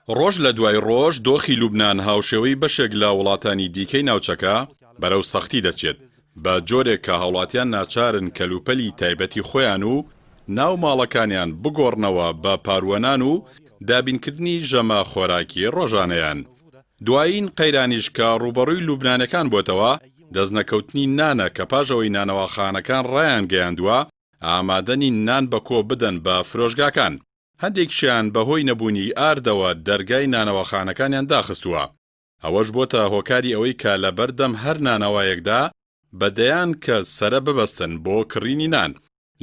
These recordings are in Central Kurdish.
ڕۆژ لە دوای ڕۆژ دۆخی لوبنان هاوشێوەی بەشێک لە وڵاتانی دیکەی ناوچەکە بەرەو سەختی دەچێت، بە جۆرێک کە هاوڵاتیان ناچارن کەلوپەلی تایبەتی خۆیان و ناو ماڵەکانیان بگۆڕنەوە بە پارووەنان و دابینکردنی ژەمە خۆراکی ڕۆژانەیان. دوایین قەیرانیش کە ڕووبەڕووی لوبنانەکان بۆتەوە، دەستنەکەوتنی نانە کە پاش ئەوەی نانەواخانەکان ڕایانگەیاندووە ئامادە نین نان بە کۆ بدەن بە فرۆشگاکان، هەندێکیشیان بەهۆی نەبوونی ئاردەوە دەرگای نانەواخانەکانیان داخستووە، ئەوەش بۆتە هۆکاری ئەوەی کە لەبەردەم هەر نانەوایەکدا بە دەیان کەس سەرە ببەستن بۆ کڕینی نان.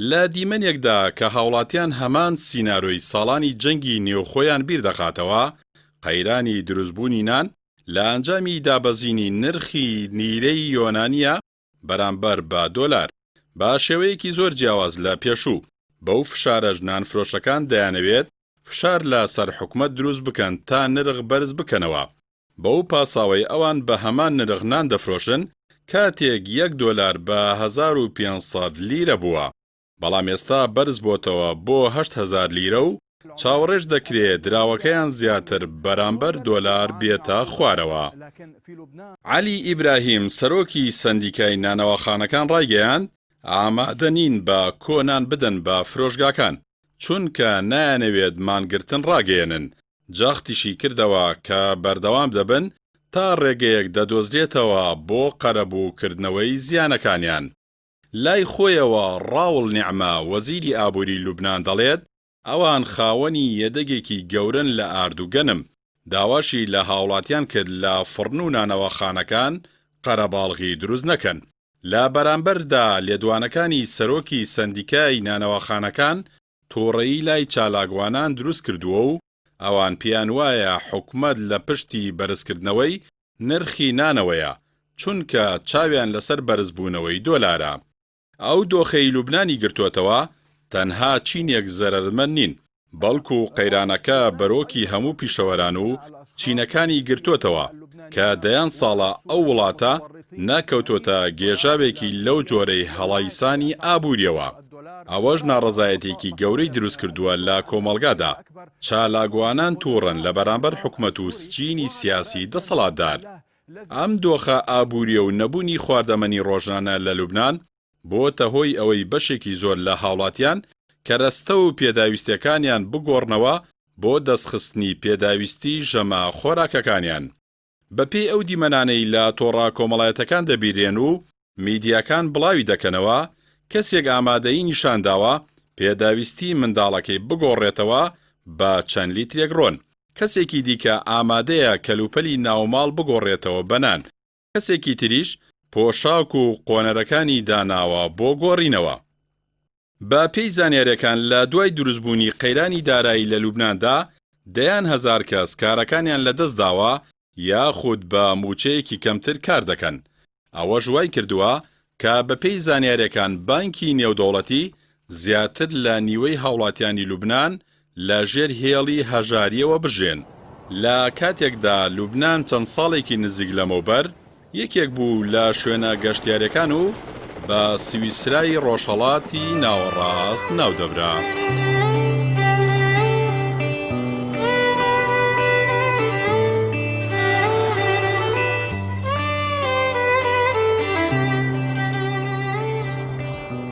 لە دیمەنێکدا کە هاوڵاتیان هەمان سینارۆی ساڵانی جەنگی نێوخۆیان بیردەخاتەوە، قەیرانی دروستبوونی نان لە ئەنجامی دابەزینی نرخی لیرەی یۆنانییە بەرامبەر بە دۆلار، بە شێوەیەکی زۆر جیاواز لە پێشوو، بەو فشارەش نانفرۆشەکان دەیانەوێت فشار لە سەر حکومەت دروست بکەن تا نرخ بەرز بکەنەوە، بەو پاساوەی ئەوان بە هەمان نرخ نان دەفرۆشن کاتێک یەک دۆلار بە 1500 لیرە بووە، بەڵام ئێستا بەرز بۆتەوە بۆ 8000 لیرە و چاوەڕێش دەکرێ دراوەکەیان زیاتر بەرامبەر دۆلار بێتە خوارەوە. عەلی ئیبراهیم، سەرۆکی سەندیکای نانەواخانەکان ڕایگەیاند، ئامادە نین بە کۆ نان بدەن بە فرۆشگاکان، چونکە نایانەوێت مانگرتن ڕاگەیەنن، جەختیشی کردەوە کە بەردەوام دەبن تا ڕێگەیەک دەدۆزرێتەوە بۆ قەرەبووکردنەوەی زیانەکانیان. لای خۆیەوە ڕاوڵ نیعمە، وەزیری ئابووری لوبنان دەڵێت، ئەوان خاوەنی یەدەگێکی گەورەن لە ئارد و گەنم، داواشی لە هاوڵاتیان کرد لە فڕن و نانەواخانەکان قەرەباڵغی دروست نەکەن. لە بەرامبەردا لێدوانەکانی سەرۆکی سەندیکای نانەواخانەکان توڕەیی لای چالاکوانان دروست کردووە و ئەوان پێیان وایە حکومەت لە پشتی بەرزکردنەوەی نرخی نانەوەیە، چونکە چاویان لەسەر بەرزبوونەوەی دۆلارە. ئەو دۆخەی لوبنانی گرتۆتەوە، تەنها چینێک زەرەرمەند نین، بەڵکو قەیرانەکە بەرۆکی هەموو پیشەوەران و چینەکانی گرتۆتەوە کە دەیان ساڵە ئەو وڵاتە نەکەوتۆتە گێژاوێکی لەو جۆرەی هەڵایسانی ئابووریەوە. ئەوەش ناڕەزایەتیەکی گەورەی دروستکردووە لە کۆمەڵگادا. چالاکوانان توڕەن لە بەرامبەر حکومەت و چینی سیاسی دەسەڵاتدار. ئەم دۆخە ئابووریە و نەبوونی خواردەمەنی ڕۆژانە لە لوبنان بۆتە هۆی ئەوەی بەشێکی زۆر لە هاوڵاتیان کەرەستە و پێداویستیەکانیان بگۆڕنەوە بۆ دەستخستنی پێداویستی ژەمە خۆراکەکانیان. بەپێی ئەو دیمەنانەی لە تۆڕە کۆمەڵایەتەکان دەبیرێن و میدیاکان بڵاوی دەکەنەوە، کەسێک ئامادەیی نیشانداوە پێداویستی منداڵەکەی بگۆڕێتەوە بە چەند لیترێک ڕۆن، کەسێکی دیکە ئامادەیە کەلوپەلی ناوماڵ بگۆڕێتەوە بە نان، کەسێکی تریش پۆشاک و قۆنەرەکانی داناوە بۆ گۆڕینەوە. بە پێی زانیاریەکان لە دوای دروستبوونی قەیرانی دارایی لە لوبناندا دەیان هەزار کەس کارەکانیان لەدەستداوە یاخود بە مووچەیەکی کەمتر کار دەکەن، ئەوەش وایکردووە کە بە پێی زانیاریەکان بانکی نێودەوڵەتی زیاتر لە نیوەی هاوڵاتیانی لوبنان لە ژێر هێڵی هەژارییەوە بژێن. لە کاتێکدا لوبنان چەند ساڵێکی نزیک لەمەوبەر یەکێک بوو لە شوێنە گەشتیاریەکان و بە سویسرای ڕۆژهەڵاتی ناوەڕاست ناودەبرا.